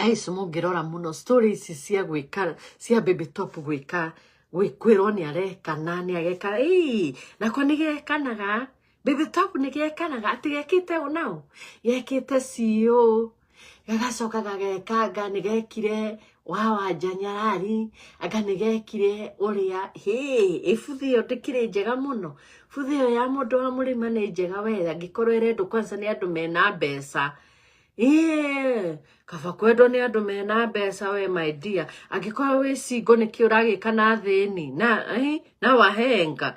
Guys, mũngĩrora mũno story ici cia gwĩka cia Baby Top gwĩka kwĩrwo nĩ arekana nĩ ageka ĩĩ nako nĩ gekanaga. Baby Top nĩ gekanaga atĩ gekĩte ũ nao gekĩte CEO gagacoka gagekanga nĩ gekire wa Wanja Nyarari anga nĩ gekire ũrĩa hĩ ĩbuthi ĩyo ndĩkĩrĩ njega mũno. Buthi ĩyo ya mũndũ wa mũrĩma nĩ njega we angĩkorwo ĩrendwo kwanza nĩ andũ mena mbeca. Ĩĩ, kaba kwendwo nĩ andũ mena mbeca we my dear. Angĩkorwo wĩ single nĩkĩ ũragĩka na thĩni na na wahenga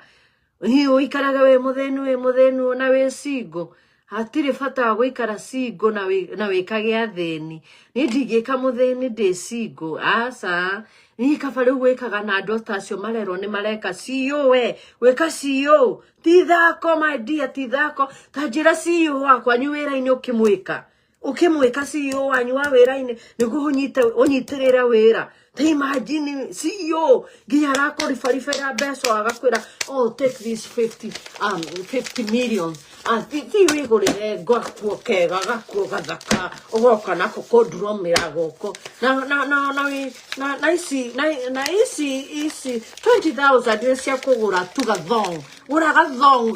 ũikarage wĩ mũthĩni wĩ mũthĩni na wĩ single. Hatirĩ bata wa gũikara single na na wĩkage athĩni. Niĩ ndingĩka mũthĩni ndĩ single, aca. Niĩ kaba rĩu gwĩkaga na andũ ta acio marerwo nĩ mareka CEO we gwĩka CEO ti thako my dear, ti thako. Ta njĩra CEO wa kwanyu wĩra-inĩ ũkĩmwĩka ũkĩmwĩka CEO wanyu wa wĩra-inĩ nĩguo ũnyitĩrĩre wĩra. Ta imagine CEO nginya arakũribaribĩra mbeca agakwĩra oh take this 50 million. Thi wĩgũrĩre gakuo kega gakuo gathaka ũgoka nako kũnduromĩra gũkũ na na na na na na ici na na ici ici 20,000 nĩ cia kũgũra tu gathong. Gũra gathong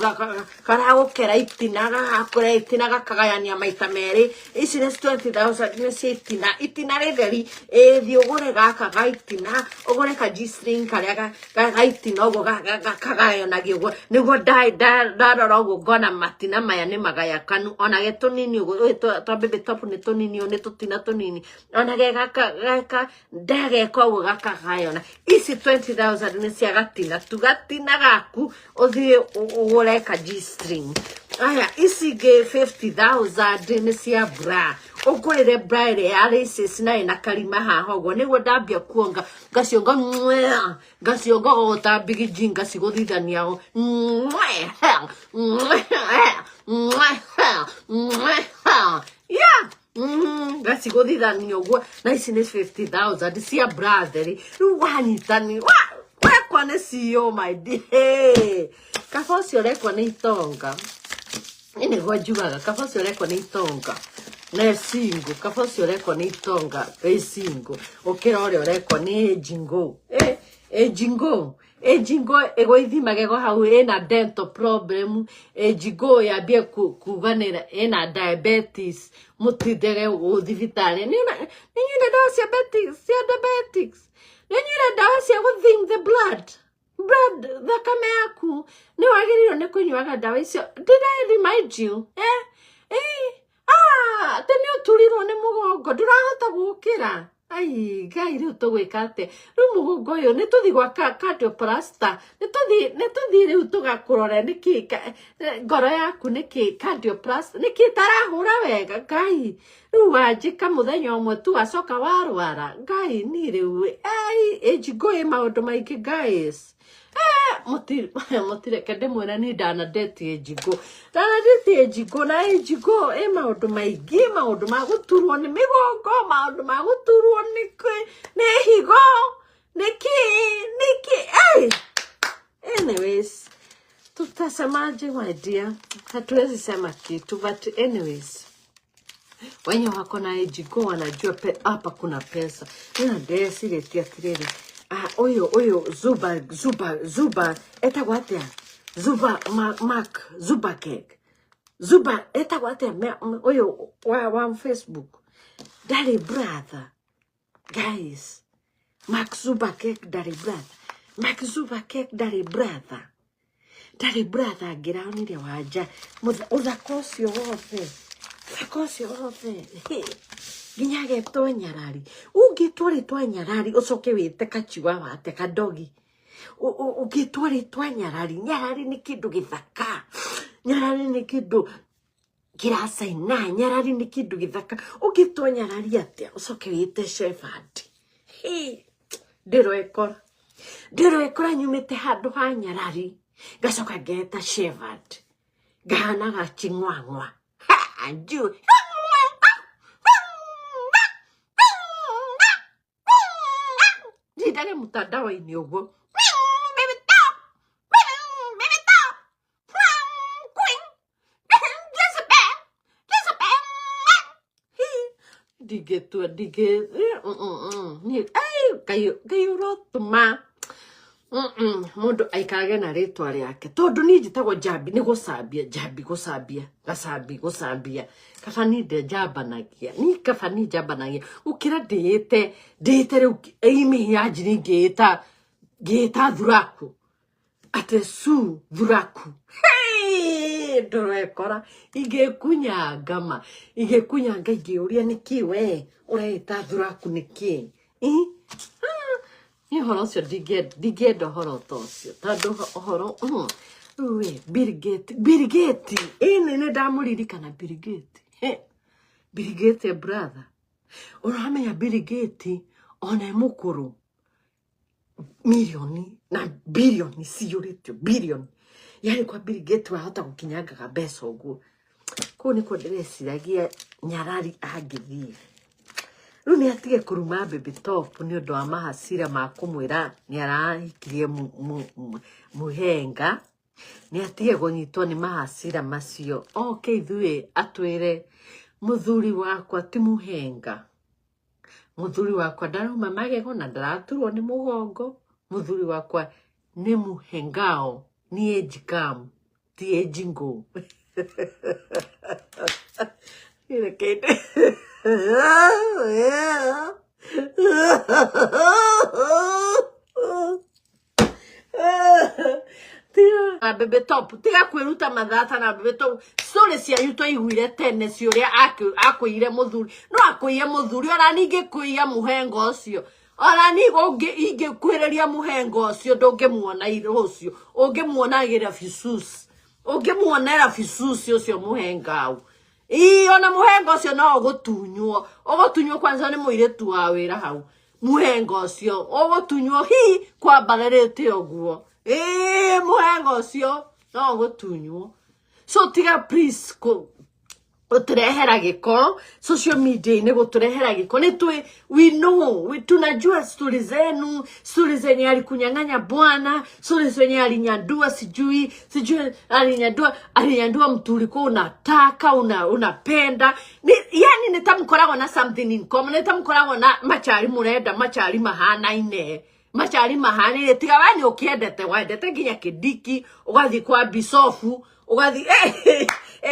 karagũkera itina gagakũra itina gakagayania maita merĩ. Ici nĩ 20,000 nĩ cia itina itina rĩtheri. Ĩĩ thiĩ ũgũre gaka ga itina ũgũre ka G-string karĩa ga itina ũguo gakagayanagia ũguo nĩguo ndarora ũguo ngona matina maya nĩ magayakanu ona ge tũnini ũguo ũyũ twa Baby Top nĩ tũnini ũyũ nĩ tũtina tũnini ona ge gaka gaka ndageka ũguo gakagayana. Ici 20,000 nĩ cia gatina tu gatina gaku ũthiĩ ũgũre ka G-string. Aya ici ingĩ 50,000 nĩ cia bra ũngũrĩre bra ĩrĩa ya laces na ĩna karima haha ũguo nĩguo ndambia kuonga ngacionga mwea ngacionga o ta bigiji ngacigũthithania o yeah ngacigũthithania ũguo na ici nĩ 50,000 cia bra theri. Rĩu wanyitani wekwa nĩ CEO my dear. Kaba ũcio ũrekwa nĩ itonga. Niĩ nĩguo njugaga kaba ũcio ũrekwa nĩ itonga na single. Kaba ũcio ũrekwa nĩ itonga wĩ single ũkĩra ũrĩa ũrekwa nĩ ĩnjingũ. Ĩnjingũ ĩnjingũ ĩgũithi magego hau ĩna dental problem. Ĩnjingũ yambie kuga ĩna diabetes mũtindage thibitarĩ. Nĩ nyuire ndawa cia cia diabetics, nĩ nyuire ndawa cia gũ thin the blood blood thakame yaku nĩ wagĩrĩirwo nĩ kũnyuaga ndawa icio. Did I remind you? Atĩ nĩ ũturirwo nĩ mũgongo ndũrahota gũkĩra. Ai Ngai, rĩu tũgwĩka atĩa rĩu mũgongo ũyũ? Nĩ tũthiĩ gwa cardioplastor, nĩ tũthiĩ rĩu tũgakũrore nĩkĩ ngoro yaku nĩkĩ cardioplastor nĩkĩ ĩtarahũra wega. Ngai, rĩu wanjĩka mũthenya ũmwe tu wacoka warwara. Ngai ni rĩu ai ĩnjingũ ĩ maũndũ maingĩ guys. Mũtireke ndĩmwĩre niĩ ndanandeti ĩnjingũ ndanandeti ĩnjingũ na ĩnjingũ ĩ maũndũ maingĩ maũndũ ma gũturwo nĩ mĩgongo maũndũ ma gũturwo nĩ higo nĩkĩ nĩkĩ. Anyways, tutasemaje my dear, hatuwezi sema kitu but anyways wenye wako na ejingo wanajua hapa kuna pesa. Nina ndecirĩtie atĩrĩrĩ, ũyũ ũyũ Zuba Zuba Zuba etagwo atĩa? Zuba Mark Zuckerberg Zuba etagwo atĩa ũyũ wa Facebook ndarĩ brother guys. Mark Zuckerberg ndarĩ brother. Mark Zuckerberg ndarĩ brother, ndarĩ brother. Ngĩraonire Wanja ũthaka ũcio wothe ũthaka ũcio wothe nginya agetwo nyarari. Ũngĩtwo rĩtwa nyarari ũcoke wĩte kachiwawa atĩa kadogi ũngĩtwo rĩtwa nyarari. Nyarari nĩ kĩndũ gĩthaka, nyarari nĩ kĩndũ kĩracaina, nyarari nĩ kĩndũ gĩthaka. Ũngĩtwo nyarari atĩa ũcoke wĩte Shepherd? Ndĩroekora ndĩroekora nyumĩte handũ ha nyarari ngacoka ngeta Shepherd ngahana gaching'wang'wa njui ndindage mtandao-inĩ ũguo. Baby top, baby top, queen, Jezebel, Jezebel. ndingĩtua ndingĩ niĩ Ngai Ngai ũrotũma mũndũ aikarage na rĩtwa rĩake tondũ niĩ njĩtagwo Njambi nĩ gũcambia Njambi gũcambia gacambi gũcambia kaba niĩ njambanagia niĩ kaba niĩ njambanagia gũkĩra ndĩĩte ndĩĩte rĩu imĩhianjiri ngĩĩta ngĩĩta thuraku atĩ su thuraku. Hey, ndũrekora ingĩkunyanga ma ingĩkunyanga ingĩũria nĩkĩ we ũreĩta thuraku nĩkĩ? Niĩ ũhoro ũcio ndingĩenda ũhoro ta ũcio tondũ ũhoro rĩu we Bill Gates, Bill Gates ĩĩ nĩ ndamũririkana Bill Gates. Bill Gates brother, ũramenya Bill Gates ona e mũkũrũ milioni na bilioni ciyũrĩtio bilioni yani kwa Bill Gates wahota gũkinyangaga mbeca ũguo. Kũu nĩkuo ndĩreciragia nyarari angĩthiĩ rĩu nĩ atige kũruma Baby Top nĩ ũndũ wa mahacira ma kũmwĩra nĩ arahikirie mũhenga, nĩ atige kũnyitwo nĩ mahacira macio oke ithuĩ atwĩre mũthuri wakwa ti mũhenga, mũthuri wakwa ndarauma magego na ndaraturwo nĩ mũgongo, mũthuri wakwa nĩ mũhengao ni ejikam ti ejingo. Tiga Baby Top, tiga kwĩruta mathata na Baby Top. Story cianyu twaiguire tene cia ũrĩa akũire mũthuri no akũiye mũthuri ona ningĩ kũiya mũhengo ũcio ona niĩ ingĩkuhĩrĩria mũhengo ũcio ndũngĩmuona rũciũ ũngĩmuonagĩra bicuci ũngĩmuonera bicuci ũcio mũhengau. Ii ona mũhengo ũcio no ũgũtunywo ũgũtunywo kwanza nĩ mũirĩtu wa wĩra hau mũhengo ũcio ũgũtunywo hi kwambararĩte ũguo ĩĩ mũhengo ũcio no ũgũtunywo. So tiga please gũtũrehera gĩko social media-inĩ gũtũrehera gĩko nĩ twĩ we know we, tunajua stori zenu, stori zenye alikunyang'anya bwana, stori zenye alinyandua sijui sijui alinyandua alinyandua mtu ulikuwa unataka unapenda ni, yani nĩ ta mũkoragwo na something in common, nĩ ta mũkoragwo na machari mũrenda machari mahanaine machari mahanire tiga we nĩ ũkĩendete wendete nginya kĩndiki ũgathiĩ kwa bisofu ũgathiĩ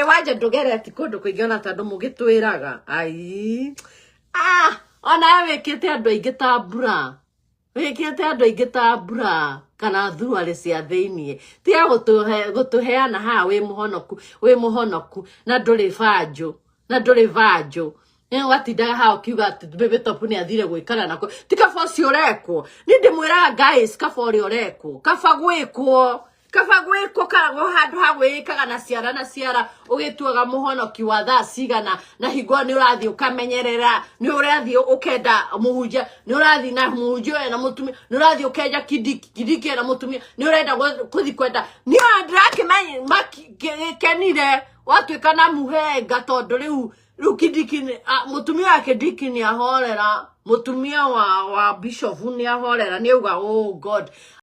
wanja ndũgereti kũndũ kũingĩ ona tondũ mũgĩtwĩraga ai ona we wĩkĩte andũ aingĩ ta mbura wĩkĩte andũ aingĩ ta mbura kana thuruarĩ cia thĩiniĩ tiga gũtũheana haha wĩ mũhonoku wĩ mũhonoku na ndũrĩ banjũ na ndũrĩ banjũ. Watindaga haha ũkiuga atĩ Baby Top nĩ athire gwĩkara nako ti kaba ũcio ũrekwo niĩ ndĩmwĩraga guys kaba ũrĩa ũrekwo kaba gwĩkwo kaba gwĩkwo karagwo handũ ha gwĩkaga na ciara na ciara ũgĩtuaga mũhonoki wa thaa cigana na hingo nĩ ũrathiĩ ũkamenyerera nĩ ũrathiĩ ũkenda mũhunjia nĩ ũrathiĩ na mũhunjia ũyũ na mũtumia nĩ ũrathiĩ ũkenja kidiki kidiki na mũtumia nĩ ũrenda gũthiĩ kwenda niĩ ndĩrakĩkenire watuĩka na mũhenga tondũ rĩu rĩu kidiki mũtumia wa kidiki nĩ ahorera mũtumia wa bishop nĩ ahorera nĩ auga oh God.